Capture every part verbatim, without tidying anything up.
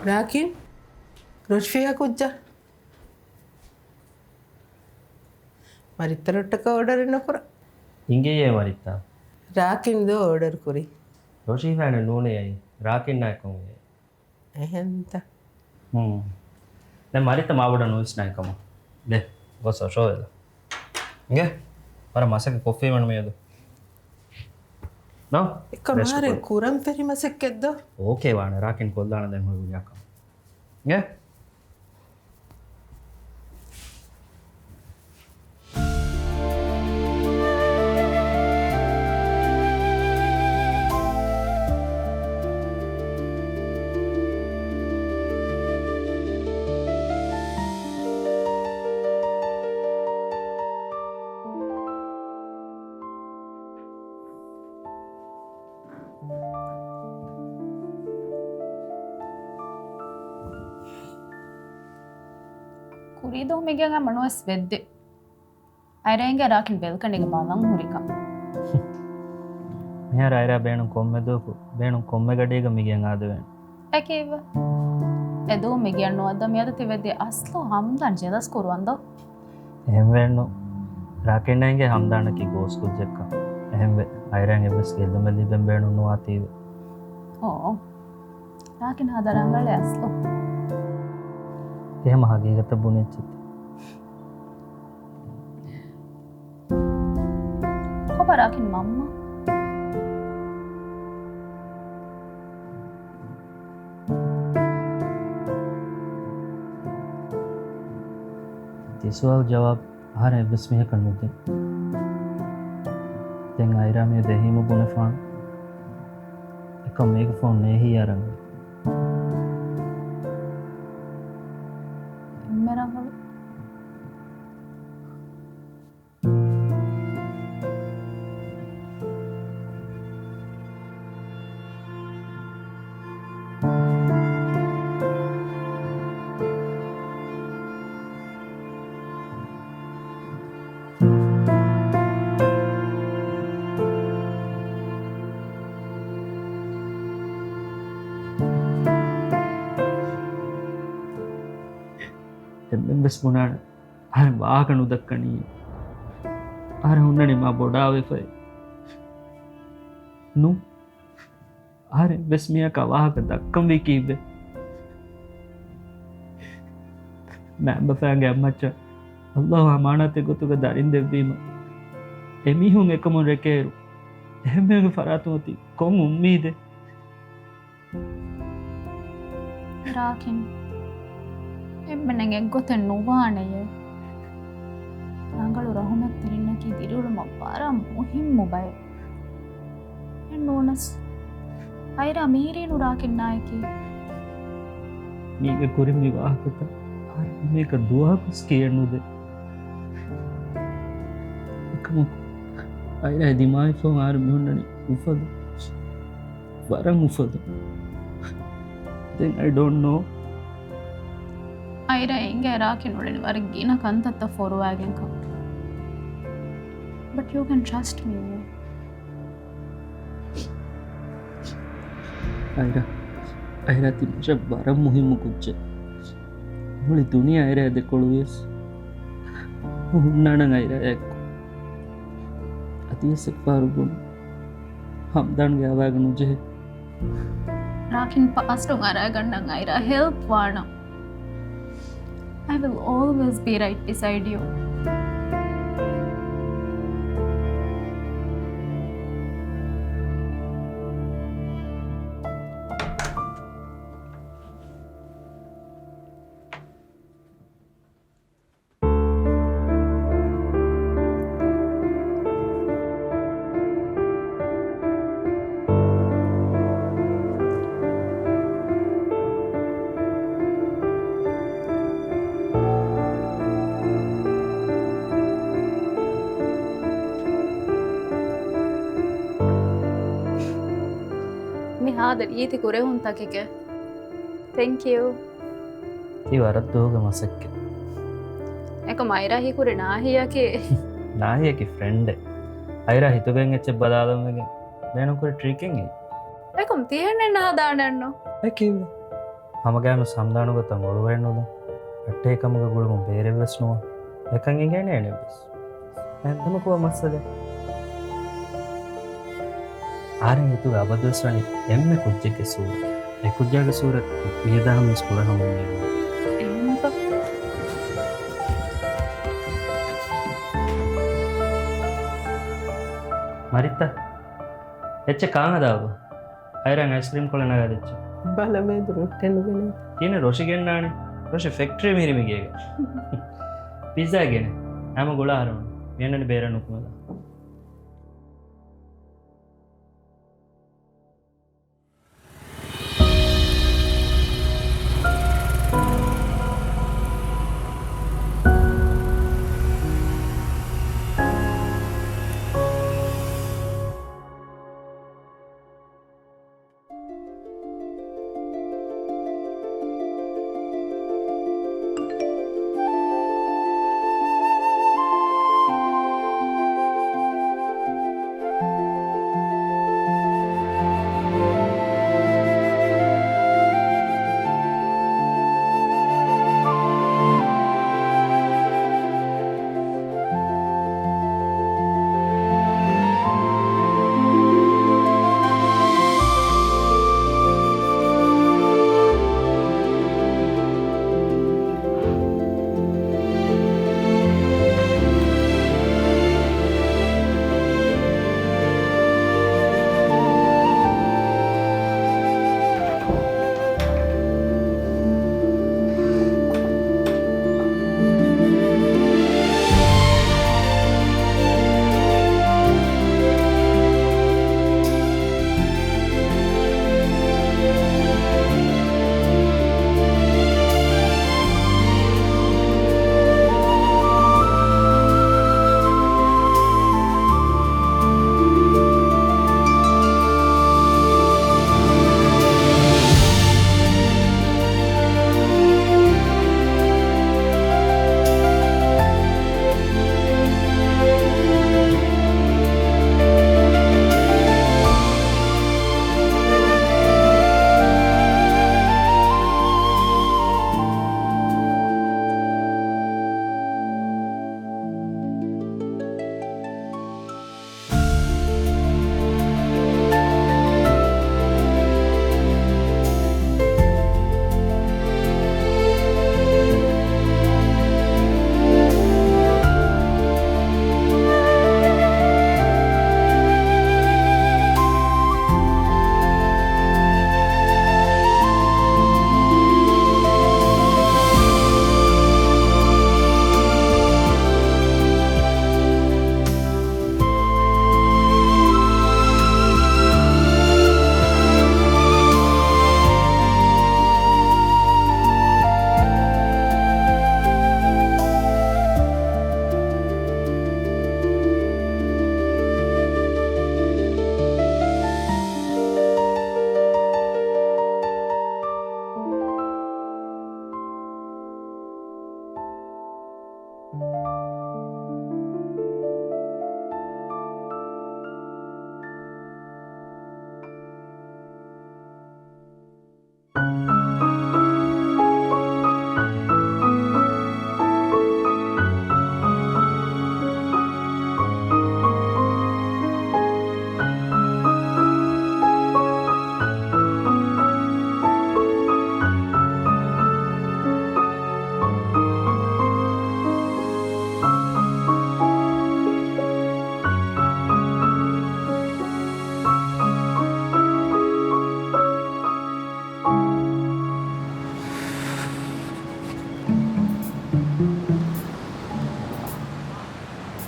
ރާކިން، ރޮޝްފީހާ ކުއްޖާ. މަރިއްތަރަށްޓަކަށް އޯޑަރެއް ނުކުރާ. އިނގޭ މަރިއްތާ. ރާކިން ދޯ އޯޑަރު ކުރީ؟ ރޮޝީފާނެ ނޫނޭ އައީ. ރާކިންނާ ކޮން އެ؟ އެހެންތަ؟ ހުން. ދެން މަރިއްތަ މާބޮޑަށް ނުވިސްނާ އެކަމަށް. ދެ، ގޮސް ޝޯ ވެލަ. އިނގޭ؟ ވަރަށް މަސައްކަތް ކޮށްފީމަން މިއަދު. ނޯ؟ އެކަމާރެ ކުރަން ފެށި މަސައްކަތް ދޯ؟ އޯކޭ ވާނެ، ރާކިން ކޮށްލާނަ ދެން ހުރި ކަމަށް. އިނގޭ؟ ކުރީ ދުވަހު މިގެއަށް އައިމަ ނުވެސް ވެއްދި. އައިރާ އިނގޭ ރާކިން ބެލްކަނީގަ ބަލަން ހުރިކަން. މިހާރު އައިރާ ބޭނުން ކޮންމެ ދުވަހަކު، ބޭނުން ކޮންމެ ގަޑީގަ މިގެއަށް އާދެވޭނެ. އެކީއްވެ؟ އެދުވަހު މިގެއަށް ނުވައްދާ މިއަދު ތި ވެއްދި އަސްލު ހަމްދާން ޖެލަސް ކުރުވަން ދޯ؟ އެހެންވެއެއްނު. ރާކިންނަށް އިނގޭ ހަމްދާނަކީ ގޯސް ކުއްޖެއްކަން. އެހެންވެ، އައިރާއަށް އެއްވެސް ގެއްލުމެއް ލިބެން ބޭނުން ނުވާތީވެ. އޯ. ރާކިން ހާދަ ރަނގަޅޭ އަސްލު. އެހެމަ ހަގީގަތަށް ބުނި އެއްޗެއްތަ؟ ކޮބާ ރާކިން މަންމަ؟ ތި ސުވާލު ޖަވާބު އަހަރެން އެއްވެސް މީހަކަށް ނުދޭ. ދެން އައިރާ މިއަދު އެހީމަ ބުނެފާނެ. އެކަމް މީގެ ފޯން ނޭހިއްޔާ ރަނގަޅު. އެންމެ ރަނގަޅު. އެންމެން ވެސް ބުނާނެ. އަހަރެން ވާހަކަ ނުދައްކަނީ. އަހަރެން ހުންނަނީ މާ ބޮޑާވެފައި. ނޫން. އަހަރެން ވެސް މީހަކާ ވާހަކަ ދައްކަންވީ ކީއްވެ؟ މައިންބަފައިންގެ އަތްމައްޗަށް އައްލާހު އަމާނާތެއް ގޮތުގަ ދަރިން ދެއްވީމަ، އެމީހުން އެކަމުން ރެކޭއިރު، އެހެންމީހުންގެ ފަރާތުން އޮތީ ކޮން އުއްމީދެއް؟ ރާކިން، އެންމެން އެއްގޮތެއް ނުވާނެޔޭ. ރަނގަޅު ރަހުމަތްތެރިންނަކީ ދިރިއުޅުމަށް ވަރަށް މުހިއްމު ބައެއް. އެހެން ނޫނަސް، އައިރާ މީރީނު ރާކިންނާއެކީ. މީގެ ކުރިން މި ވާހަކަތައް އަހަރެން މީކަ ދުވަހަކުސް ކިޔެއްނުދޭ. އެކަމަކު، އައިރާ ދިމާވިފަހު އަހަރެން މިހުންނަނީ އުފަލު. ވަރަށް އުފަލު. Then I don't know. އައިރާ އިނގޭ ރާކިން އުޅެނީ ވަރަށް ގިނަ ކަންތައްތައް ފޮރުވައިގެންކަން. But you can trust me. އައިރާ، އައިރާ ތިމަށަށް ވަރަށް މުހިއްމު ކުއްޖެއް. މުޅި ދުނިޔެ އައިރާ ދެކޮޅުވިޔަސް ހުންނާނަން އައިރާ އެއްކޮށް. އަދިވެސް އެއްފަހަރު ބުނު. ހަމްދާންގެ އަވާގަ ނުޖެހޭ. ރާކިން ޕާސްޓުން އަރާގަންނަން އައިރާ ހެލްޕް ވާނަން. I will always be right beside you. މި ހާދަ ރީތި ކުރެހުންތަކެކޭ. Thank you. ތީ ވަރަށް ދުވަހުގެ މަސައްކަތް. އެކަމް އައިރާ ހީކުރި ނާހިޔަކީ. ނާހިޔަކީ ފްރެންޑެއް. އައިރާ ހިތުގައި އެއްޗެއް ބަލާލަން ވެގެން ބޭނުންކުރި ޓްރީޓެއް އެއީ. އެކަ ތިހެންނެއް ނަހަދާނެއްނު. އެކީވެ. ހަމަގައިމު ސަމްދާނުގޮތަށް އޮޅުވައެއްނުލާ. އައްޓެހިކަމުގެ ގުޅުމުން ބޭރެއްވެސް ނުވާ. އެކަން އެނގޭނެ އޭނައަށްވެސް. އެހެން ކޮބާ މައްސަލަ؟ އަހަރެން ހިތުގަ އަބަދުވެސް ވަނީ އެންމެ ކުއްޖެއްގެ ސޫރަތް. އެ ކުއްޖާގެ ސޫރަތް މިއަދާހަމަވެސް ކުރަހަމަ މިއެއްނު. މަރިއްތަ. އެއްޗެއް ކާން ހަދާބަ؟ ހައިރާން އައިސްކްރީމް ކޮޅެއް ނަގާ ދެއްޗެއް. ބަލަ މޭދު ރުއްޓެއް ނުގެނޭ. ކިހިނެއް ރޮށި ގެންނާނީ؟ ރޮށި ފެކްޓްރީ މިހިރީ މިގޭގަ. ޕިއްޒާ ގެނޭ. ހަމަ ގުޅާ ހަރުނު. މިއަންނަނީ ބޭރަށް ނުކުމެލާ.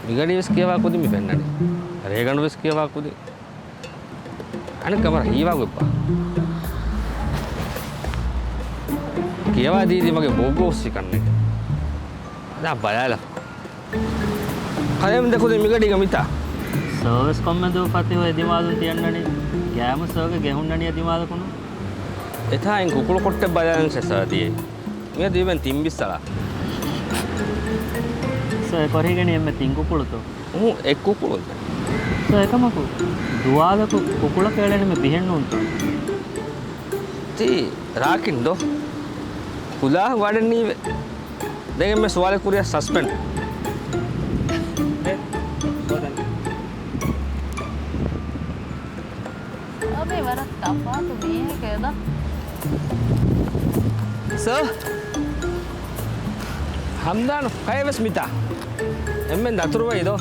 މިގަޑީ ވެސް ކިޔަވާ ކުދިން މި ފެންނަނީ. ރޭގަނޑު ވެސް ކިޔަވާ ކުދިން. އަނެއްކާ ވަރަށް ހީވާ ގޮތްބާ. ކިޔަވާ ދީދީ މަގޭ ބޮއްގޮ ހުސްވި ކަންނޭނގެ. ދާ ބަލާލަ. ކަލޭމެން ދެކުދިން މިގަޑީގަ މިތާ. ސޯވެސް ކޮންމެ ދުވަހު ފަތިހު އެ ދިމާލުން ތިއަންނަނީ. ގައިމު ސޯގެ ގެހުންނަނީ އެ ދިމާލަކުނު. އެތާއިން ކުކުޅު ކޮއްޓެއް ބަލާލަން ސެސާދިޔޭ. މިއަދު އިވެން ތިން ބިއްސަޅާ. ސޯ އެ ކޮރީގަނީ އެންމެ ތިން ކުކުޅުތޯ؟ އުހު، އެއް ކުކުޅުން. ސަރ، އެކަމަކު ދުވާލަކު ކުކުޅަކަށް އެޅޭނަމޭ ބިހެއްނޫންތޯ؟ ތީ ރާކިން ދޯ؟ ކުލާހު ވަޑެއް ނީވެ. ދެން އެންމެ ސުވާލެއް ކުރިޔަށް ސަސްޕެންޑް. އަބޭ، ވަރަށް ތަފާތު މީހެކޭ ދޯ. ސަރ، ހަމްދާން ކައެވެސް މިތާ. އެންމެން ދަތުރުވައި ދޯ.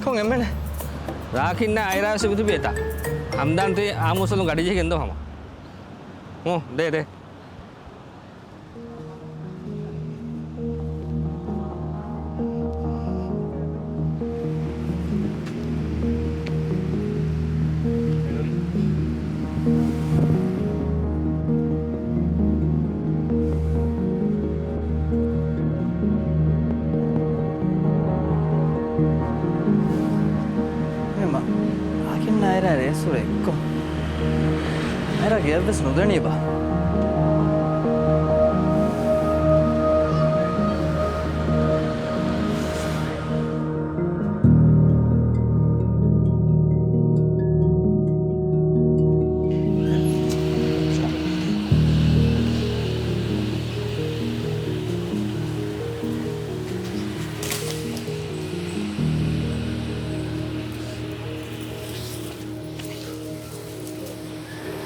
ކޮން އެންމެން؟ ރާކިންނާ އައިރާވެސް މިތިބި އެތާ. ހަމްދާން ތި އާ މޫސަލުން ގަޑިޖެހިގެން ދޯ ހަމަ. ހޫ، ދޭ، ދޭ. މާ، ރާކިން އައިރާ ރޭސް ހުރެ އެއްކޮށް. އައިރާ ގެޔަށްވެސް ނުދެނީބާ.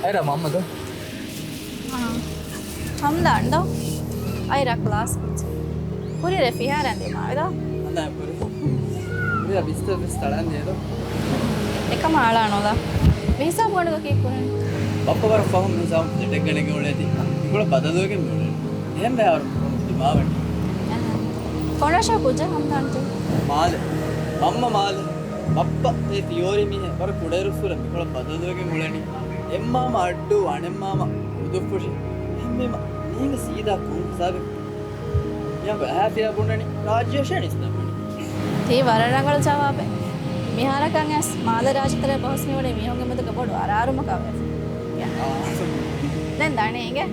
އައިރާ މަންމަ ދޯ؟ އާ. ހަމްދާން ދޯ؟ އައިރާ ކްލާސް ކުއްޖެއް. ކުރިއަރަ ފިހާރައިން ދިމާވި ދޯ؟ ހަމްދާން ކުރި. ކުރިއަރަ ބިސްތަ ބިސް ތަޅަން ދޭ ދޯ؟ އެކަމަށް އަޅާނޯ ދޯ؟ މި ހިސާބު ގަނޑުގަ ކީއްކުރަން؟ ބައްޕަ ވަރަށް ފަހުން މި ހިސާބު ޖެޓެއްގަ ނެގި އުޅޭތީ. މިކޮޅަށް ބަދަލުވެގެން މި އުޅެނީ. އެހެން ބަޔާ ވަރަށް ދިމާވަނީ. ކޮންރަށަށް ކުއްޖެއް ހަމްދާން ތި؟ މާލެ. މަންމަ މާލެ. ބައްޕަ އެ ތިއޯރީ މީހެއް ވަރަށް ކުޑައިރުއްސުރެ މިކޮޅަށް ބަދަލުވެގެން އުޅެނީ. އެއްމާމަ އައްޑޫ އަނެއްމާމަ ހުދުފުށި. އެހެންވީމަ މީހުންގެ ސީދާ ކޮން ހިސާބެއް؟ މިއަނބު އެހާ ފިޔާ ބުނަނީ ރާއްޖޭ ޝަނިސް ދަންނަނީ. ތީ ވަރަށް ރަނގަޅު ޖަވާބެއް. މިހާރަކަށް އަސް މާލެ ރާއްޖެތެރޭ ބަހުސް މިއުޅެނީ މީހުންގެ މެދުގަ ބޮޑު އަރާރުމަކާ ވެފަ. ދެން ދަނީ އިނގޭ.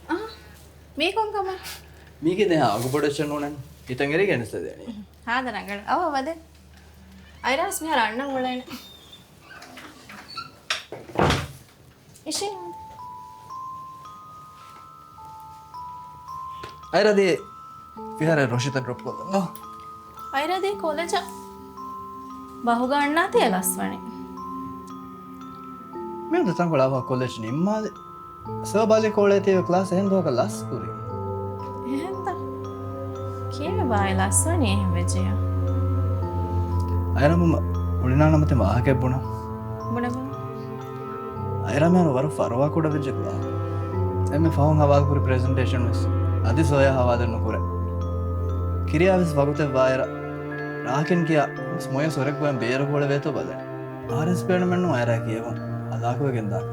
އާ، މީ ކޮން ކަމެއް؟ މީގެ ދެހާ އަގުބޮޑެއްޗެއް ނޫނެއް. ހިތަށް އެރިގެން އިސްތަދޭނީ. ހާދަ ރަނގަޅު. އަވަ ވަދެ. އައިރާސް މިހާރު އަންނަން އުޅޭނެ. އިށީ. އައިރާ ދީ ފިހާރަ ރޮޝިތަ ޑްރޮޕް ކޮށްލަން ދޯ؟ އައިރާ ދީ ކޮލެޖަށް ބަހުގަ އަންނާތީ އެ ލަސްވަނީ. މިއަދު ތަންކޮޅެއް އަވަހަށް ކޮލެޖް ނިންމާލި. ސަބަބާލި ކޯޅޭތީވެ ކްލާސް އެހެން ދުވަހަކަށް ލަސް ކުރީ. އެހެންތަ؟ ކީއްވެ ބާއި ލަސްވަނީ އެހެން ވެއްޖިއްޔާ؟ އައިރާ މަންމަ އުޅިނާނަމަ ތި ވާހަކައެއް ބުނަ. ބުނެބަ. އައިރާ މިހާރު ވަރަށް ފަރުވާ ކުޑަ ވެއްޖެ ކްލާސް. އެންމެ ފަހުން ހަވާލުކުރި ޕްރެޒެންޓޭޝަން ވެސް އަދި ސޯޔާ ހަވާލެއް ނުކުރޭ. ކިރިޔާ ވެސް ވަގުތެއް ވާއިރަށް ރާކިން ކިޔާ ވެސް މޮޔަ ސޮރެއް ގޮތަށް ބޭރު ހުޅެވޭތޯ ބަލަން. އާރް އެސް ބޭނުމެއްނު އައިރާ ކިޔެވުން ހަލާކުވެގެން ދާނެ.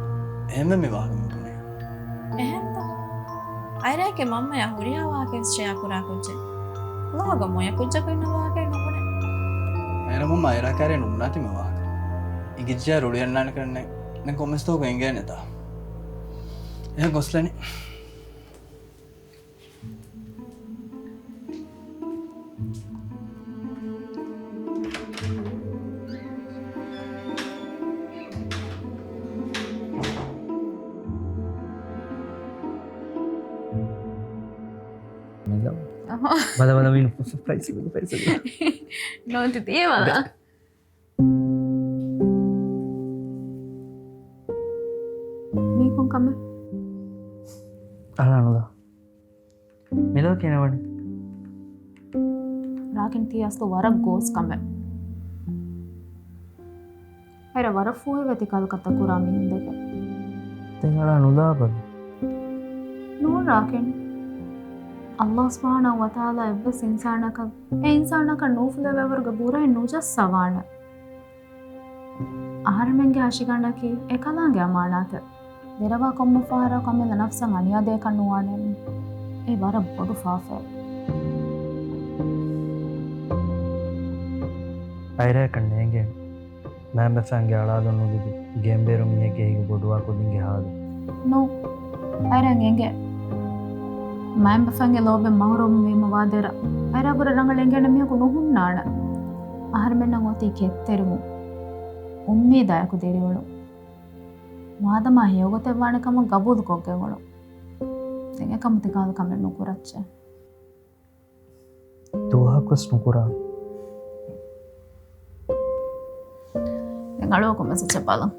އެހެންވެ މި ވާހަކަ މި ބުނީ. އެހެންތަ؟ އައިރާގެ މަންމަޔާ ހުރިހާ ވާހަކައެއް ޝެއާ ކުރާ ކުއްޖެއް. ލޯގަ މޮޔަ ކުއްޖަކު އިންނަ ވާހަކައެއް ނުބުނެ. އައިރާ މަންމަ އައިރާ ކާރި ނުބުނާތި މި ވާހަކަ. އިނގިއްޖާ ރުޅިއަންނާނެ ކަންނެ. ދެން ކޮންމެސް ތޯކު އެނގޭނެތާ. އެހެން ގޮސްލަނީ. މެލޯ. އަހަ. ބަލަ ބަލަ މީނު ސަޕްރައިޒް ސަޕްރައިޒް. ނޯތި ތިޔަ މަލާ. މީ ކޮން ކަމެއް؟ އަޅާނުލާ. މިލޯ ކިޔަވަނީ. ރާކިން ތީ އަސްލު ވަރަށް ގޯސް ކަމެއް. އައިރާ ވަރަށް ފޫހިވެ ތި ކަލަކަށްތަ ކުރާ މީހުން ދެކެ. ދެން އަޅާ ނުލާބަލަ. ނޫން ރާކިން. ﷲ ސުބްޙާނަހޫ ވަތަޢާލާ އެއްވެސް އިންސާނަކަށް، އެ އިންސާނަކަށް ނޫފުލެވޭވަރުގެ ބުރައެއް ނުޖައްސަވާނެ. އަހަރެމެންގެ ހަށިގަނޑަކީ އެކަލާނގެ އަމާނާތެއް. ދެރަވާ ކޮންމެ ފަހަރަކު އަމިއްލަ ނަފްސަށް އަނިޔާދޭކަށް ނުވާނެ. އެ ވަރަށް ބޮޑު ފާފައެއް. އައިރާއަކަށް ނޭނގޭނެ މައިންބަފައިންގެ އަޅާލުން ނުލިބި ގޭންބޭރު މީހެއްގެ އެހީގަ ބޮޑުވާ ކުދިންގެ ހާލު. ނޫ. އައިރާ އެނގޭ. މައިންބަފައިންގެ ލޯބިން މަހުރޫމް ވީމަ ވާދެރަ އައިރާ ބުރަ ރަނގަޅަށް އެނގޭނެ މީހަކު ނުހުންނާނެ. އަހަރެމެންނަށް އޮތީ ކެތްތެރިވުން. އުއްމީދާއެކު ދިރިއުޅުން. މާދަމާ ހެޔޮގޮތެއް ވާނެ ކަމަށް ގަބޫލުކޮށްގެން އުޅުން. ދެން އެކަމު ތި ކާލަ ކަމެއް ނުކުރައްޗޭ. ދުވަހަކުވެސް ނުކުރާ. ދެން އަޅުވަކު މެސެޖެއް ބަލަން.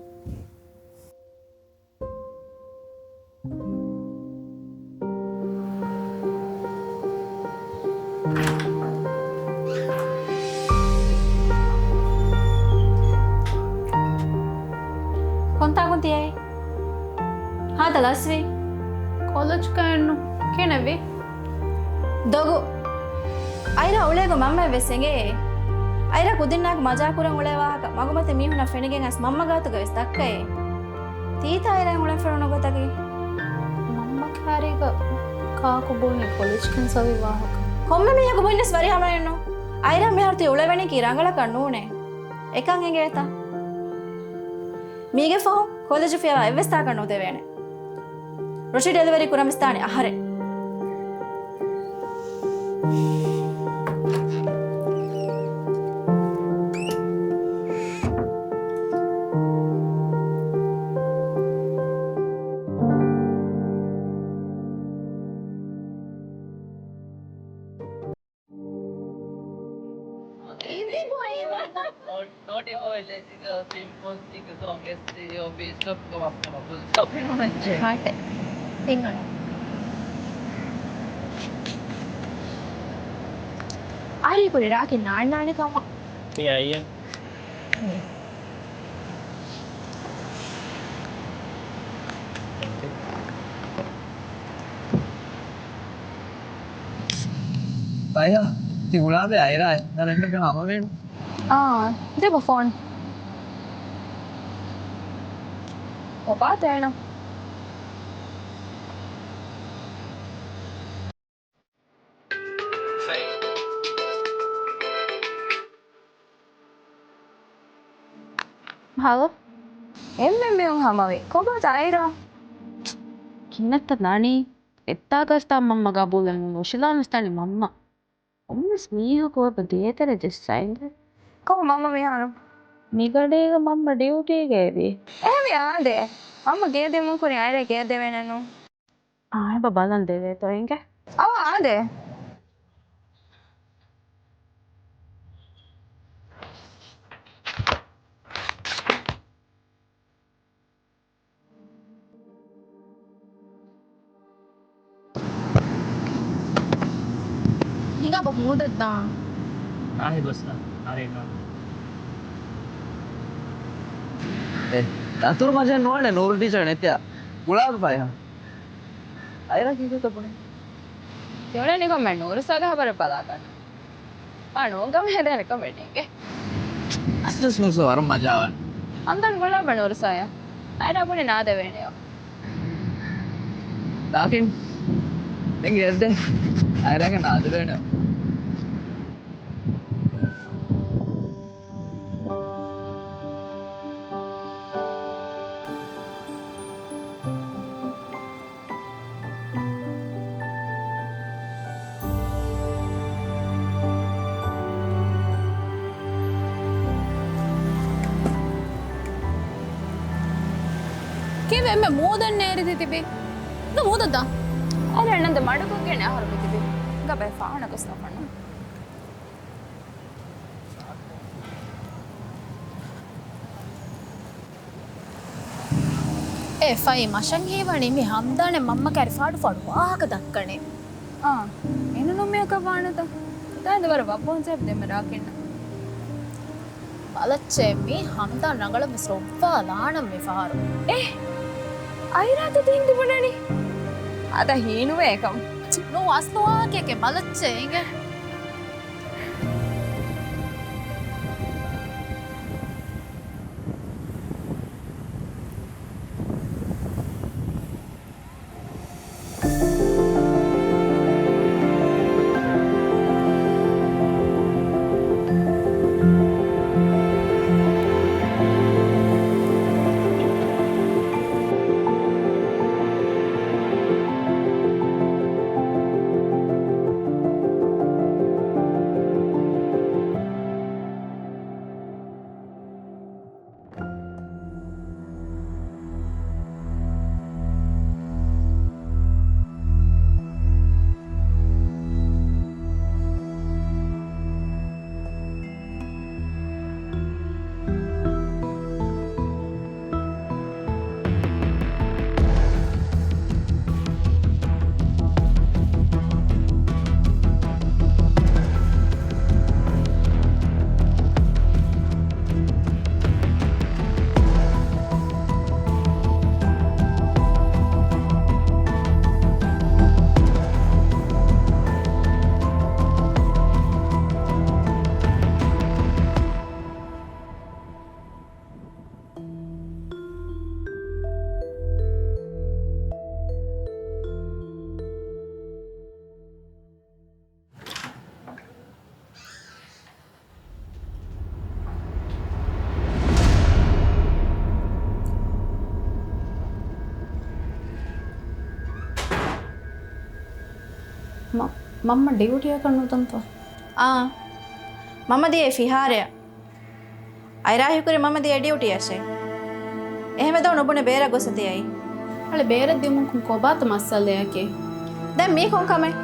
ކޮންތާކުން ތިޔައީ؟ ހާދަ ލަސްވީ؟ ކޮލެޖްގައެއްނު. ކިހިނެއްވީ؟ ދޮގު. އައިރާ އުޅޭގޮތް މަންމައަށްވެސް އެނގޭ. އައިރާ ކުދިންނާއެކު މަޖާކުރަން އުޅޭ ވާހަކަ މަގުމަތި މީހުންނަށް ފެނިގެން އައިސް މަންމަ ގާތުގަވެސް ދައްކައޭ. ތީތަ އައިރާ އުޅެން ފެނުނު ގޮތަކީ؟ މަންމަ ކާރީގަ ކާކު ބުނި ކޮލެޖް ކެންސަލްވި ވާހަކަ. ކޮންމެ މީހަކު ބުންޏަސް ވަރިހަމައެއްނު. އައިރާ މިހާރު ތި އުޅެވެނީކީ ރަނގަޅަކަށް ނޫނޭ. އެކަން އެނގޭތަ؟ މީގެ ފަހުން ކޮލެޖު ފިޔަވާ އެއްވެސް ތާކަށް ނުދެވޭނެ. ރޮށި ޑެލިވަރީ ކުރަން ވިސްދާނެ އަހަރެން. ހާޓެއް. ތިން އަން. އަރި ކުރި ރާކި ނާންނާނެ ކަމަށް. މި އައްޔަން. ބަޔާ، ތި ގުޅާބެ އައިރާ ދަރަންގެ ހަމަވެން. އާ، ދެބަ ފޯން. އޮބާ ތޭނަ. ހަލޯ. އެންމެ މީހުން ހަމަވި. ކޮބާ ތައިރާ؟ ކިންނައްތަ ދާނީ؟ އެއްތާ ގަސްތާ މަންމަ ގަބޫލެއް ނުށިލާނަސް ދާނީ މަންމަ. ކޮންމެސް މީހަކު އެބަ ގޭތެރެ ޖެއްސައިން. ކޮބާ މަންމަ މިހާރު؟ މިގަޑީގަ މަންމަ ޑިއުޓީގައިވީ. އެހެންވީ އާދެ. މަންމަ ގޭ ދިމުން ކުރި އައިރޭ ގޭ ދެވޭނެ ނޫން. އާ، އެބަ ބަލަން ދެވޭތޯ އިނގޭ. އާ، އާދެ. ހިނގާބަ މޫދަށް ދާން. އާހި ގޮސް އަރޭ ނޯ. އެ، ދަތުރު މަޖެއް ނުވަނެ ނޫރު ޓީޗަރ ނެތިއްޔާ. ގުޅާބަ ފައިހާ. އައިރާ ކީކޭތަ ބުނީ؟ ތިއުޅެނީ ކޮންމެ ނޫރުސާގެ ހަބަރެއް ބަލާކަށް. އާ ނޫންކަމެއް ހެދޭނެ ކަމެއް ނޭނގެ. އަސްލުސް ނޫރުސާ ވަރަށް މަޖާވާނެ. ހަމްދާން ގުޅާބަ ނޫރުސާޔާ. އައިރާ ބުނި ނާދެވޭނެޔޯ. ދާކިން. ދެން ގެއަށްދޭ. އައިރާގެ ނާދެވޭނެޔޯ. ކީއްވެ އެންމެ މޫދަށް ނޭރިދީ ތިބީ؟ ނު މޫދަށް ދާ. އަރެ ނަންދެ މަޑުކޮށްގެން އަހަރު މިތިބީ. ގަބައި ފާނަކަސް ނަފަނު. އޭ ފައި މަށަށް ހީވަނީ މި ހަމްދާނެ މަންމަ ކައިރި ފާޑު ފާޑު ވާހަކަ ދައްކަނީ. އާ، އެނޫނު މިއަކަށް ވާނެތަ؟ ދާންދެ ވަރަށް ވައްބޯން ޖެހި ދެމެ ރާކިންނަށް. ބަލައްޗޭ މީ ހަމްދާން ރަނގަޅަށް ވެސް ރޮއްވާލާނަން މި ފަހަރު. އޭ، އައިރާތަ ތިހިން ތިބުނަނީ؟ އަދަ ހީނުވޭ އެކަމް. ނޫ އަސްލު ވާހަކައެކޭ ބަލައްޗޭ އިނގޭ. މަ-، މަންމަ ޑިއުޓީއަކަށް ނުދަންތަ؟ އާ، މަންމަ ދިޔައީ ފިހާރަޔަށް. އައިރާ ހީކުރީ މަންމަ ދިޔަ ޑިއުޓީއަށޭ. އެހެންވެދޯ ނުބުނެ ބޭރަށް ގޮސް ދިޔައީ. އަޅެ ބޭރަށް ދިޔުމުން ކޮބާތަ މައްސަލަޔަކީ؟ ދެން މީ ކޮން ކަމެއް؟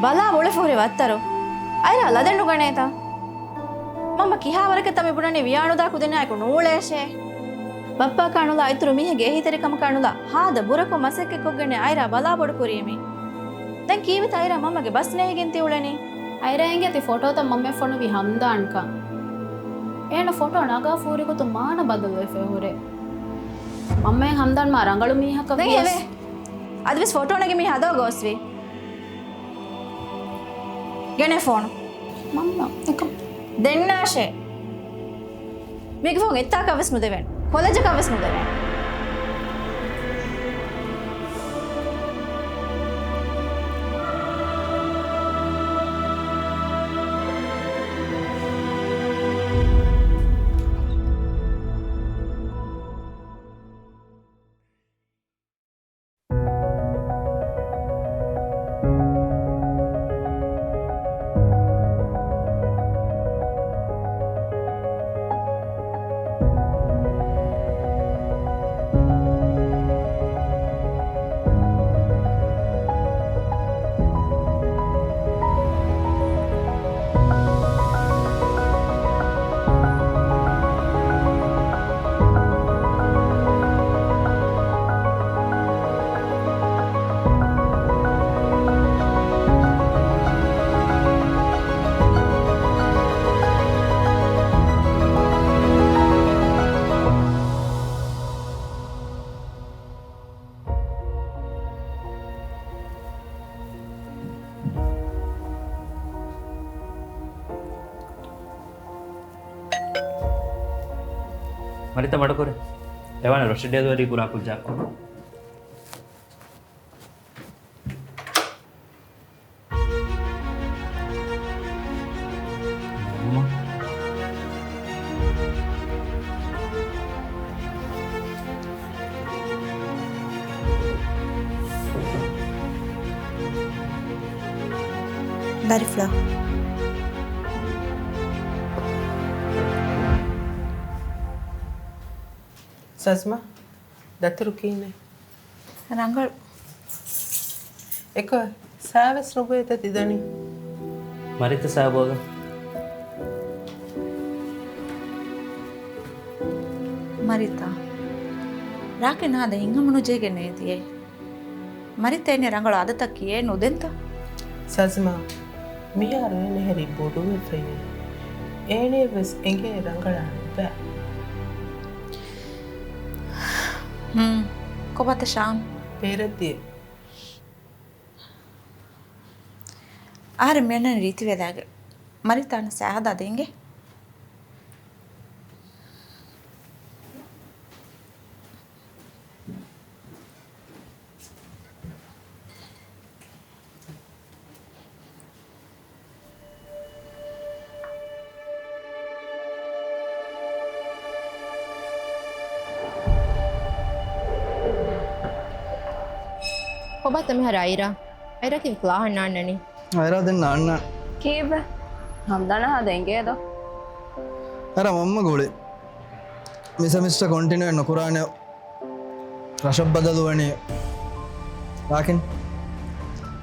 ބަލާ އުޅެފަ ހުރި ވައްތަރު. އައިރާ ލަދެއް ނުގަނޭތަ؟ މަންމަ ކިހާ ވަރަކަށްތަ މި ބުނަނީ ވިޔާނުދާ ކުދިންނާއެކު ނޫޅޭށޭ. ބައްޕައަކާ ނުލާ އިތުރު މީހެއްގެ އެހީތެރިކަމަކާ ނުލާ ހާދަ ބުރަކޮށް މަސައްކަތްކޮށްގެންނޭ އައިރާ ބަލާ ބޮޑުކުރީމީ. ދެން ކީއްވެތަ އައިރާ މަންމަގެ ބަސް ނޭހިގެން ތިއުޅެނީ؟ އައިރާ އެނގޭތީ ފޮޓޯތައް މަންމައަށް ފޮނުވި ހަމްދާންކަން. އޭނަ ފޮޓޯ ނަގާފަ ހުރި ގޮތުން މާނަ ބަދަލުވެފަ ހުރޭ. މަންމައިން ހަމްދާން މާ ރަނގަޅު މީހަކަށް ދެން ވިޔަސް. އެވެ. އަދިވެސް ފޮޓޯ ނެގި މީ ހަދާ ގޯސްވީ. ގެނޭ ފޯނު. މަންމަ، އެކަ. ދެންނާށޭ. މީގެ ފޯނު އެއްތާކަށްވެސް ނުދެވޭނެ. ކޮލެޖަކަށްވެސް ނުދެވޭނެ. މަރިތަ މަޑުކުރޭ. އެވާނެ ރޮޝިޑޭ ދުވެލީ ކުރާ ކުއްޖާ. ދަރިފުޅާ. ސަޒްމާ، ދަތުރު ކިހިނެއް؟ ރަނގަޅު. އެކަ ސާވެސް ނުބޮއެތަ ތިދަނީ؟ މަރިތަ ސާބޯގަ؟ މަރިތާ. ރާކިން ހާދަ ހިތްހަމަނުޖެހިގެން ނޭތިއޭ. މަރިތައެއް ރަނގަޅު އާދަތައް ކިޔޭ ނުދެންތަ؟ ސަޒްމާ، މިހާރު އޭނަ ހެރީ ބޮޑުވެފައި. އޭނައަށްވެސް އެނގޭ ރަނގަޅާ ނުބައި. ހުން. ކޮބާތަ ޝާމް؟ ބޭރަށްދިޔަ. އަހަރެން މިއަންނަނީ ރީތިވެލާގެ. މަރިތާ ނަސް ހަދާ ދޭންގެ. ކޮބާތަ މިހާރު އައިރާ؟ އައިރާ ކިހިނެއް ކްލާހަށް ނާންނަނީ؟ އައިރާ ދެން ނާންނާނެ. ކީއްވެ؟ ހަމްދާނަށް ހާދަ އެނގޭ ދޯ؟ އައިރާ މަންމަ ގުޅި. މި ސެމިސްޓަރ ކޮންޓިނިއު ނުކުރާނެ. ރަށަށް ބަދަލުވަނީ. ރާކިން،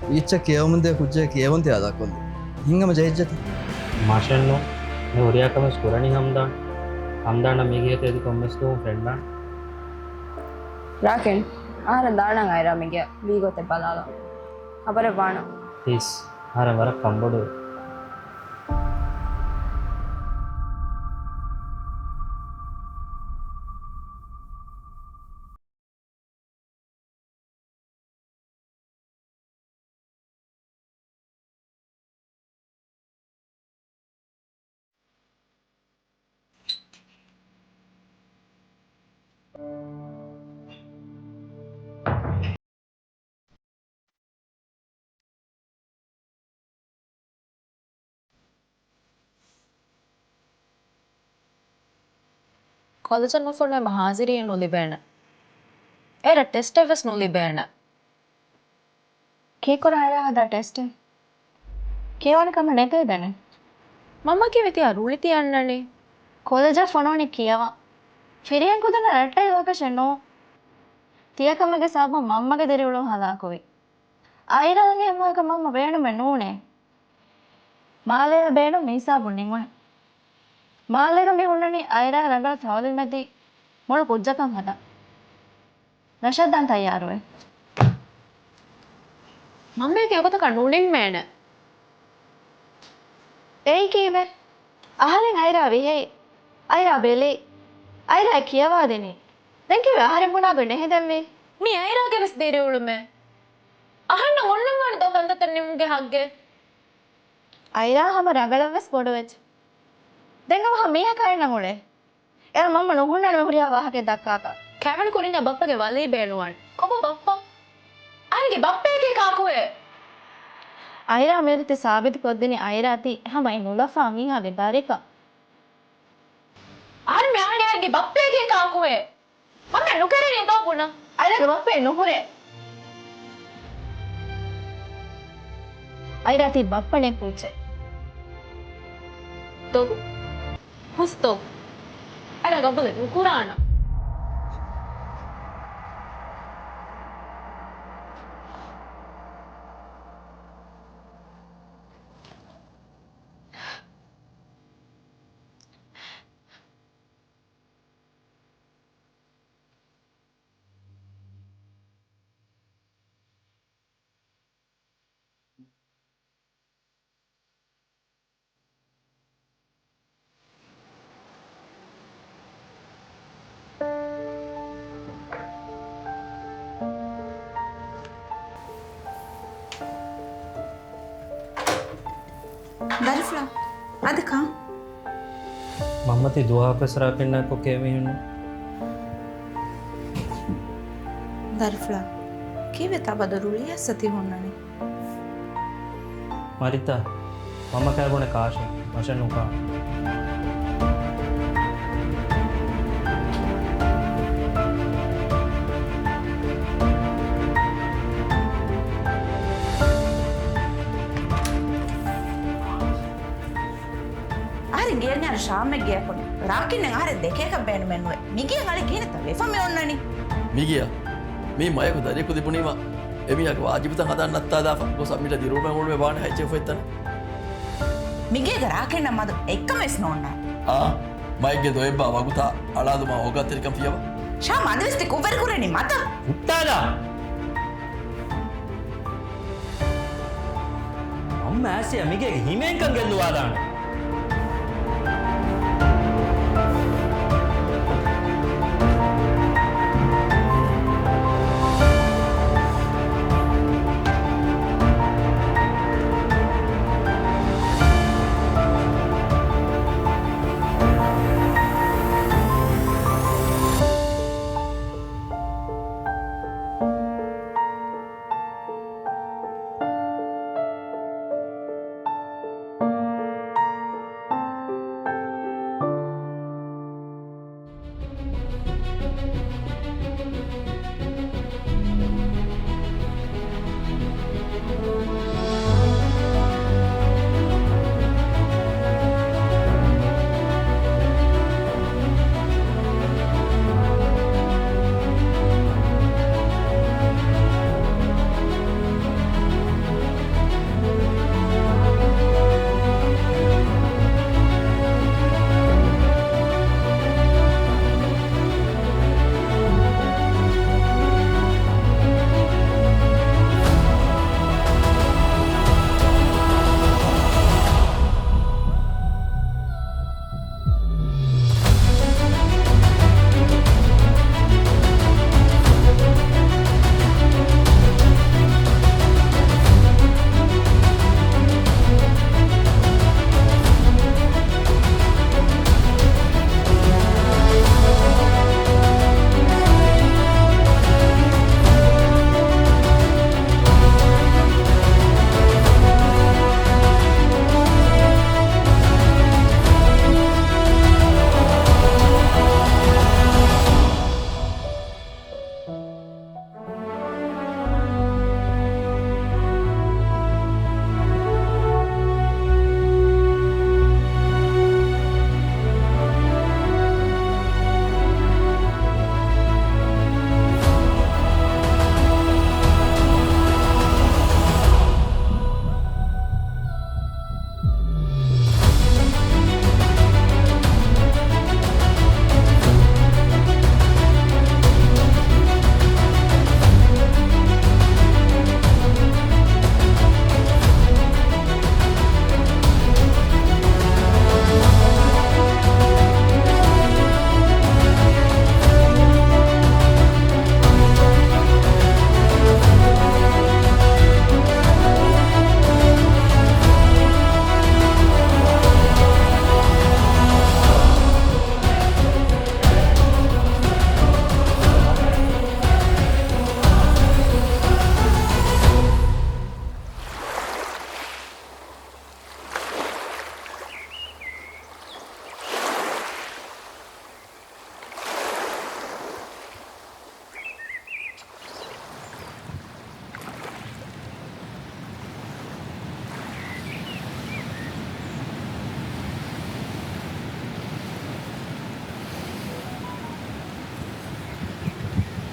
އީއްޗެއް ކިޔެވުމުން ދިޔަ ކުއްޖެއް ކިޔެވުން ތިޔާ ދައްކޮށްލި. ހިތްހަމަ ޖެހިއްޖެތަ؟ މަށެއްނު، މި ހުރިހާ ކަމެއް ކުރަނީ ހަމްދާން. ހަމްދާނަށް މީގެ އެދި ކޮންމެސް ދުވަހު ފެންނާނެ. ރާކިން، އަހަރެން ދާނަން އައިރާ މިގެއަށް ވީގޮތެއް ބަލާލަން. ޚަބަރެއް ވާނަން. ޕްލީޒް، އަހަރެން ވަރަށް ކަންބޮޑުވޭ. ކޮލެޖަށް ނުފުންނަ ހާޒިރީއެއް ނުލިބޭނެ. އޭރަށް ޓެސްޓެއް ވެސް ނުލިބޭނެ. ކީއްކުރަން އައިރާ ހަދާ ޓެސްޓެއް؟ ކިޔަވާނެ ކަމެއް ނެތޭ ދެނެ. މަންމަ ކިޔެވި ތިޔާ ރުޅި ތި އަންނަނީ. ކޮލެޖަށް ފޮނުވަނީ ކިޔަވާ. ފިރިހެން ކުދިންނަށް ރައްޓެހި ވާކަށެއް ނޫން. ތިޔަ ކަމެއްގެ ސަބަބުން މަންމަގެ ދިރިއުޅުން ހަލާކުވި. އައިރާގެ އެއްވާހަކަ މަންމަ ބޭނުމެއް ނޫނޭ. މާލޭއަށް ބޭނުން މިހިސާބުން ނިމުނެ. މާލޭގަ މި ހުންނަނީ އައިރާ ރަނގަޅަށް ތައުލީމެއްދީ މޮޅު ކުއްޖަކަށް ހަދާ. ރަޝައްދާން ތައްޔާރުވޭ. މަންމައަކީ އެގޮތަކަށް ނުނިންމޭނެ. އެއީ ކީއްވެ؟ އަހަރެން އައިރާ ވިހައި. އައިރާ ބެލި. އައިރާ ކިޔަވާދިނީ. ދެން ކީއްވެ އަހަރެން ބުނާ ގޮތް ނެހެދެންވީ؟ މީ އައިރާގެ ވެސް ދިރިއުޅުމޭ. އަހަންނަށް އޮންނަންވާނެ ދޯ ކަންތައްތައް ނިމުމުގެ ހައްގެއް. އައިރާ ހަމަ ރަނގަޅަށް ވެސް ބޮޑުވެއްޖެ. ދެން އަވަހަށް މީހަކާ އަންނަން އުޅޭ. އޭރު މަންމަ ނުހުންނާނެ މި ހުރިހާ ވާހަކައެއް ދައްކާކަށް. ކައިވެނި ކުރިންޏާ ބައްޕަގެ ވަލީ ބޭނުންވާނެ. ކޮބާ ބައްޕަ؟ އަހަރެންގެ ބައްޕައެކޭ ކާކުއޭ. އައިރާ މިއަދު ތި ސާބިތު ކޮށްދިނީ އައިރާ ތީ ހަމަ އެ ނުލަފާ މީހާގެ ދަރިކަން. އަހަރެން މި އަހަރެންގެ ބައްޕައެކޭ ކާކުއޭ. މަންމަ ނުކެރެނީ ދޯ ބުނަން. އައިރާގެ ބައްޕައެއް ނުހުރޭ. އައިރާ ތީ ބައްޕަ ނެތް ކުއްޖެއް. ދޯ. ހުސް ދޯ. އައިރާ ގަބޫލެއް ނުކުރާނަން. ދަރިފުޅާ، އަދި ކާން؟ މަންމަ ތި ދުވަހަކުވެސް ރާކިންނާއެކު ކޭ މީހުންނު. ދަރިފުޅާ، ކީއްވެ ތާ ބަދަލު ރުޅިއައްސަ ތި ހުންނަނީ؟ މަރިތާ، މަންމަ ކާ ބުނެ ކާށެއް މަށެއް ނުކާ. އަހަރެން ގެޔަށް އައި ޝާމެއް ގެޔަކުން ރާކިންނަށް އަހަރެން ދެކޭކަށް ބޭނުމެއް ނުވޭ. މިގެޔަށް އަޅި ކިހިނެއްތަ ވެފަ މި އޮންނަނީ؟ މިގެޔަށް؟ މީ މަޔަކު ދަރިޔަކު ލިބުނީމަ އެމީހާގެ ވާޖިބުތައް ހަދާން ނައްތާލާފަ ގޮސް އަމިއްލަ ދިރިއުޅުމެއް އުޅުމެއް ވާނެ ހައްޖެއް އުފެއްތަނަ. މިގޭގަ ރާކިންނަށް މަދު އެއްކަމެއް ވެސް ނޯންނާނެ. އާ، މައެއްގެ ދޮއެއްބާ ވަގުތާ އަޅާލުމާ އޯގާތެރިކަން ފިޔަވާ. ޝާމް އަދިވެސް ތި ކުށްވެރިކުރަނީ މަތަށް. ހުއްޓާލާ. އަންމަ އާސިޔާ މިގޭގެ ހިމޭންކަން ގެއްލުވާލާނެ.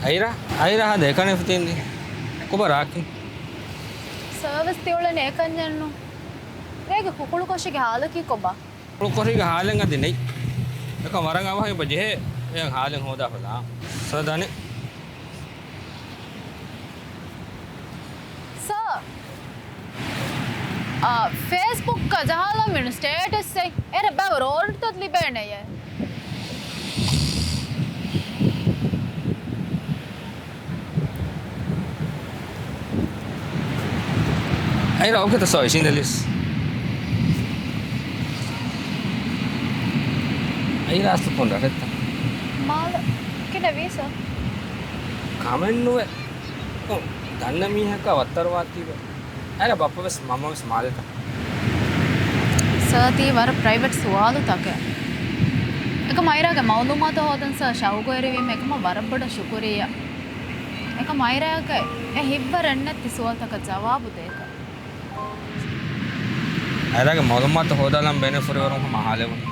އައިރާ، އައިރާ ހާދަ އެކަނި ފިތިންދި. ކޮބާ ރާކިން؟ ސާވެސް ތިއުޅެނީ އެކަންޏެއްނު. ރޭގެ ކުކުޅުކޮށިގެ ހާލަކީ ކޮބާ؟ ކުކުޅުކޮށިގެ ހާލެއް އަދި ނެތް. އެކަން ވަރަށް އަވަހަށް އެބަ ޖެހޭ. އެ ހާލެއް ހޯދާފަ ލާ. ސާ ދަނެ. ސާ. އާ، ފޭސްބުކް ޖަހާލަން މިނު ސްޓޭޓަސް އެއް. އެރެ ބައި ރޯލްތައް ލިބޭނެޔޭ. އައިރާ އޯކޭތަ ސޯ އިށީނދެލިސް. އައިރާ އަސްތު ފޯން ރަށެއްތަ؟ މާލަ ކިނެވީސަ؟ ކަމެއްނުވެ. އޮ، ދަންނަ މީހަކާ ވައްތަރުވާތީވެ. އައިރާ ބައްޕަވެސް މަންމަވެސް މާލެތަ؟ ސާ ތީ ވަރަށް ޕްރައިވެޓް ސުވާލުތަކެއް. އެކަމަ އައިރާގެ މައުލޫމާތު ހޯދަން ސާ ޝައުގުވެރިވީމަ އެކަމަ ވަރަށް ބޮޑަށް ޝުކުރިއްޔާ. އެކަމަ އައިރާގެ އެ ހިތްވަރެއް ނެތް ތި ސުވާލުތަކަށް ޖަވާބު ދޭކަށް. އައިރާގެ މައުލޫމާތު ހޯދާލަން ބޭނުންފުރިވަރުން ހަމަ ހާލެވުނު.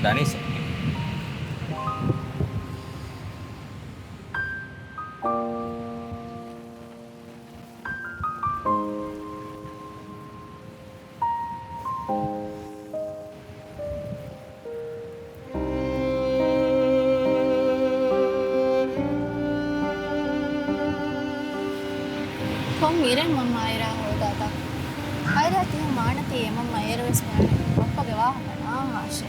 ދަނީސް. ކޮން އިރެއް މަންމަ އައިރާ ހޯދާތަ؟ އައިރާ ތިހަ މާނަތީ އެ މަންމަ އޭރުވެސް ބުނަނީ ބައްޕަގެ ވާހަކަ ނާހާށޭ.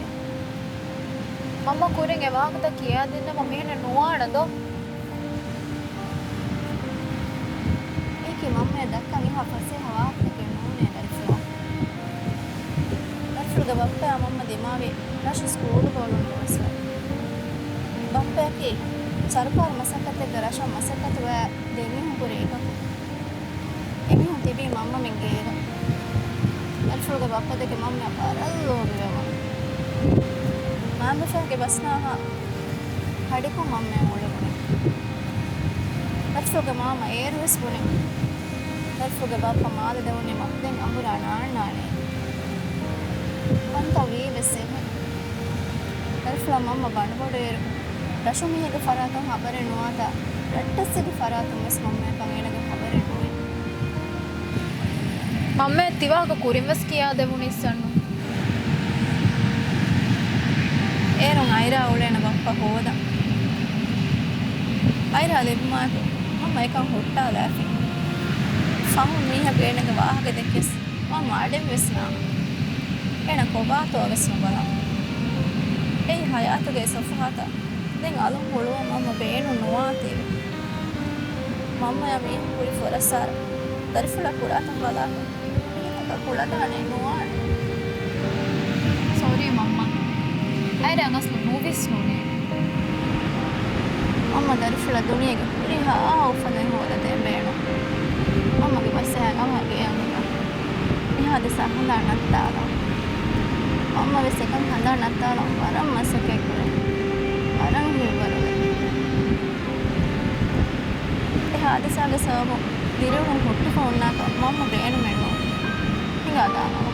މަންމަ ކުރިން އެ ވާހަކަތައް ކިޔާދިންނަމަ މިހެނެއް ނުވާނެ ދޯ؟ އޭކީ މަންމައަށް ދައްކަން އެހާ ފަސޭހަ ވާހަކައެއް ނޫނޭ ދަރިފުޅާ. ދަރިފުޅުގެ ބައްޕަޔާ މަންމަ ދިމާވި ރަށު ސްކޫލު ބޯޅުން ގޮވަސްވަ. ބައްޕަޔަކީ ސަރުކާރު މަސައްކަތެއްގަ ރަށަށް މަސައްކަތުވާ ދެމީހުން ކުރި އެކަކު. އެމީހުން ތިބީ މަންމަމެން ގޭގަ. ދަރިފުޅުގެ ބައްޕަދެކެ މަންމަ ވަރަށް ލޯބިވެވަން. މާމަފައިގެ ބަސްނާހާ ހަޑިކޮށް މަންމައަށް އުޅެވުނެ. ދަރިފުޅުގެ މާމަ އޭރުވެސް ބުނި. ދަރިފުޅުގެ ބައްޕަ މާލެ ދެވުނީމަ ދެން އަނބުރާ ނާންނާނެ. ކޮންތަ ވީވެސް އެހެން. ދަރިފުޅާ މަންމަ ބަނޑުބޮޑުއިރު، ރަށުމީހެއްގެ ފަރާތުން ހަބަރެއް ނުވާތާ، ރައްޓެއްސެއްގެ ފަރާތުން ވެސް މަންމަޔަކަށް އޭނަގެ ހަބަރެއް ނުވި. މަންމައަށް ތިވާހަކަ ކުރިން ވެސް ކިޔާދެވުނީއްސަންނު. އޭރުން އައިރާ އުޅޭނެ ބައްޕަ ހޯދަން. އައިރާ ލިބުމާއެކު މަންމަ އެކަން ހުއްޓާލާފި. ފަހުން މީހަކު އޭނަގެ ވާހަކަ ދެކެސް މަންމަ އަޑެއްވެސް ނާ. އޭނަ ކޮބާތޯ ވެސް ނުބަލާ. އެއީ ހަޔާތުގެ އެ ސޮފުހާތައް ދެން އަލުން ހުޅުވަން މަންމަ ބޭނުން ނުވާތީވެ. މަންމަޔާ މީހުން ކުރި ފުރައްސާރަ ދަރިފުޅާ ކުރާތަން ބަލާކަށް މީހަކަށް ކުޅަދާނެ ނުވާނެ. ސޯރީ މަންމަ. އައިރާ އަސްލު ނުވިސްނުނޭ. މަންމަ ދަރިފުޅަށް ދުނިޔޭގެ ހުރިހާ އުފަލެއް ހޯދަދޭން ބޭނުން. މަންމަގެ ބަސް އަހަން އަވަހަށް ގެއަށް އަންނަ. މި ހާދިސާ ހަނދާން ނައްތާލަން. މަންމަ ވެސް އެކަން ހަނދާން ނައްތާލަން ވަރަށް މަސައްކަތް ކުރޭ. ވަރަށް ހިތްވަރުވޭ. އެ ހާދިސާގެ ސަބަބުން ދިރިއުޅުން ހުއްޓިފަ ހުންނާކަށް މަންމަ ބޭނުމެއް ނޫން. ހިނގާ ދާނަވަ.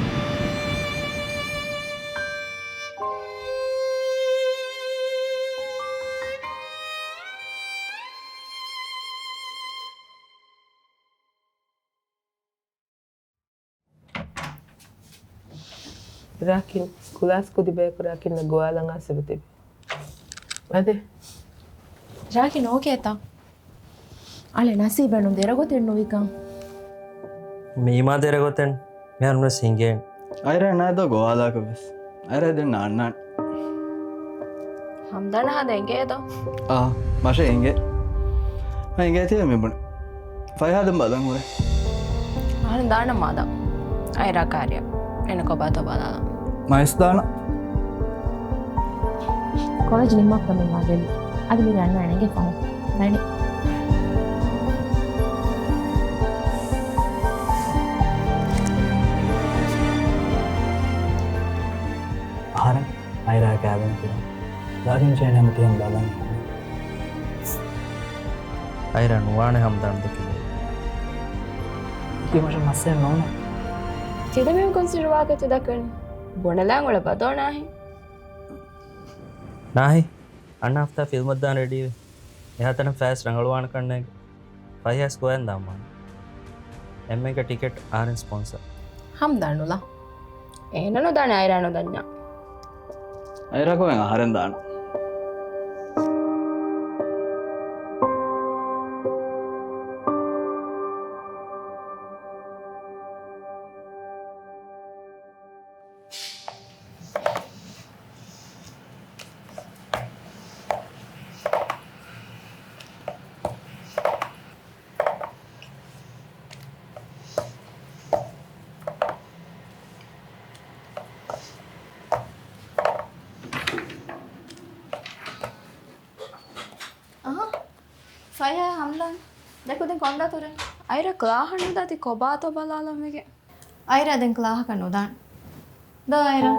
ރާކިން، ކުލާސް ކުދި ބަޔަކު ރާކިންނަށް ގޮވާލަން އައިސް އެބަ ތިބި. އަދި؟ ރާކިން އޯކޭތަ؟ އަޅެ ނަސީބެއްނު ދެރަގޮތެއް ނުވިކަން. މީމާ ދެރަގޮތެއް މިހާރުންވެސް ހިނގޭން. އައިރާ ނާދޯ ގޮވާލާކަށްވެސް. އައިރާ ދެން ނާންނާނެ. ހަމްދާން ހާދަ އެނގޭދޯ؟ އާ، މަށެއް އެނގޭ. މަ އެނގޭތީވެ މިބުނެ. ފައިހާދަން ބަލަން ހުރެ. އަހަން ދާނަ މާދަ. އައިރާ ކާރިޔަ. އޭނަ ކޮބާތޯ ބަލާލަ. މައިސް ދާނަ. ކޮލެޖް ނިންމާފަ މި މާ ގެއްލި. އަދި މިރޭ އަންނާނެ އެނގޭ ފަހުން. ދަނީ. އަހަރެން އައިރާ ކާބިން ކުރަން. ލާގިން ޗޭން ހަމަ ތިހެން ބަލަން. އައިރާ ނުވާނެ ހަމްދާން ދެކެ. ތި މަށަށް މައްސަލަ ނޯންނަ. ތިދެމީހުން ކޮންސިޑަރ ވާކަށް ދައްކަނީ. ބުނެލާން އުޅެ ބަދޯ ނާހި. ނާހި، އަންނަ ހަފްތާ ފިލްމަށް ދާން ރެޑީވެ. އެހާތަނަށް ފަޔާޒް ރަނގަޅުވާނެ ކަންނޭނގެ. ފަޔާޒް ގޮވަން ދާންވާނެ. އެންމެންގެ ޓިކެޓް އަހަރެން ސްޕޮންސަރ. ހަމްދާން ނުލާ. އޭނަ ނުދާނެ އައިރާ ނުދަންޏާ. އައިރާ ގޮވަން އަހަރެން ދާނެ. އަހަ، ފައިހާ ހަމްދާން. ދެކުދިން ކޮންދާ ތުރެ؟ އައިރާ ކްލާހަށް ނުދާތީ ކޮބާތޯ ބަލާލަން ވެގެން. އައިރާ ދެން ކްލާހަކަށް ނުދާން. ދޯ އައިރާ.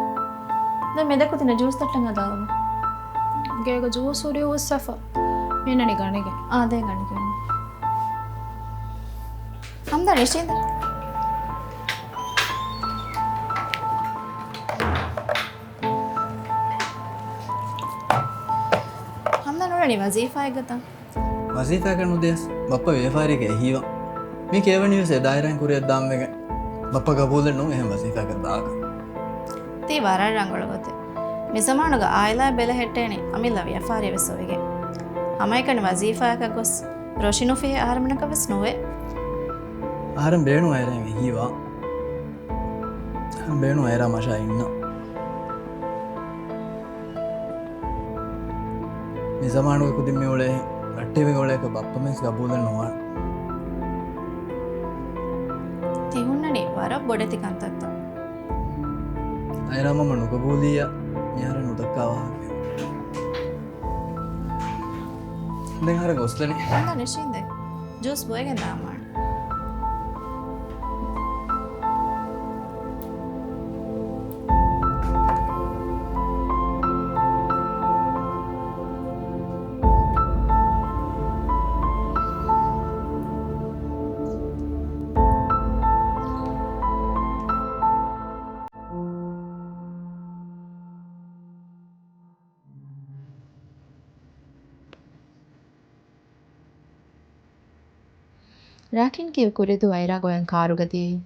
ދެން މި ދެކުދިންނަށް ޖޫސް ތައްޓަން ހަދާލަމު. ގޭގަ ޖޫސް ހުރީ ހުސްއަފަ. މީނަނީ ގަނެގެން. އާ، ދޭ ގަނެގެން. ހަމްދާން ނިޝީނދެ. ހަމްދާން ނޫނީ ވަޒީފާއެއްގަތަ؟ ވަޒީފާއަކަށް ނުދިޔަސް ބައްޕަ ވިޔަފާރީގަ އެހީވާ. މީ ކިޔަވަނީވެސް އެ ދާއިރާއިން ކުރިއަށް ދާންވެގެން. ބައްޕަ ގަބޫލެއް ނޫން އެހެން ވަޒީފާއަކަށް ދާކަށް. ތީ ވަރަށް ރަނގަޅު ގޮތެއް. މިޒަމާނުގަ އާއިލާއެއް ބެލެހެއްޓޭނެ އަމިއްލަ ވިޔަފާރި ވެސް އޮވެގެން. ހަމައެކަނި ވަޒީފާއަކަށް ގޮސް ރޮށި ނުފިހޭ އަހަރެމެނަކަށް ވެސް ނުވޭ. އަހަރެން ބޭނުން އައިރާ އެހީވާ. އަހަރެން ބޭނުން އައިރާ މަށާ އިންނަ. މި ޒަމާނުގެ ކުދިން މި އުޅޭ ރައްޓެހިވެގެން އުޅޭކަށް ބައްޕަމެސް ގަބޫލެއް ނުވާނެ. ތި ހުންނަނީ ވަރަށް ބޮޑެތި ކަންތައްތައް. އައިރާ މަންމަ ނުގަބޫލިއްޔާ މިހާރު ނުދައްކާ ވާހަކަ. ދެން އަހަރެން ގޮސްލަނީ. ހަމްދާން ނިޝީނދެ. ޖޫސް ބޮއެގެން ދާންވާނެ. ރާކިން ކީއްވެ ކުރެއްދޫ އައިރާ ގޮވަން ކާރުގަ ދިޔައީ؟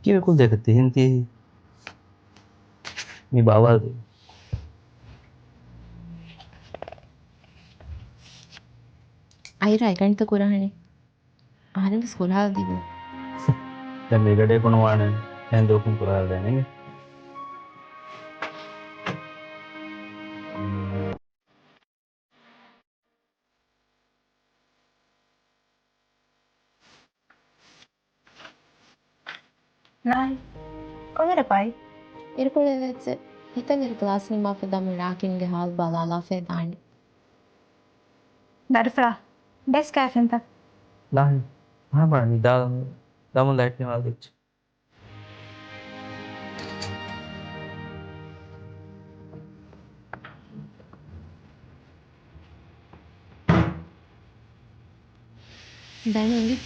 ކީއްވެ ކުދިން ތިހެން ދިޔައީ؟ މި ބާވާލް ދިޔަ. އައިރާ އެކަންތަ ކުރާނެ؟ އަހަރެންވެސް ކުރާލަދީބު. ދެން މީގަޑިއަކު ނުވާނެ އެހެން ދުވަކުން ކުރާލަދޭނެ. ނާއި، ކޮންއިރަކު އައީ؟ އިރުކޮޅެއް ވެއްޖެ. ހިތަށް އިރު ކްލާސް ނިންމާފަ ދަމުން ރާކިންގެ ހާލު ބަލާލާފައި ދާނެ. ދަރިފުޅާ، ޑެސްކް އައި ފެންތަ؟ ނާއި، ހާމަ ނިދާލަމު ދަމުން ލައިޓް ނިވާލަދެއްޗެ. ދަނީ.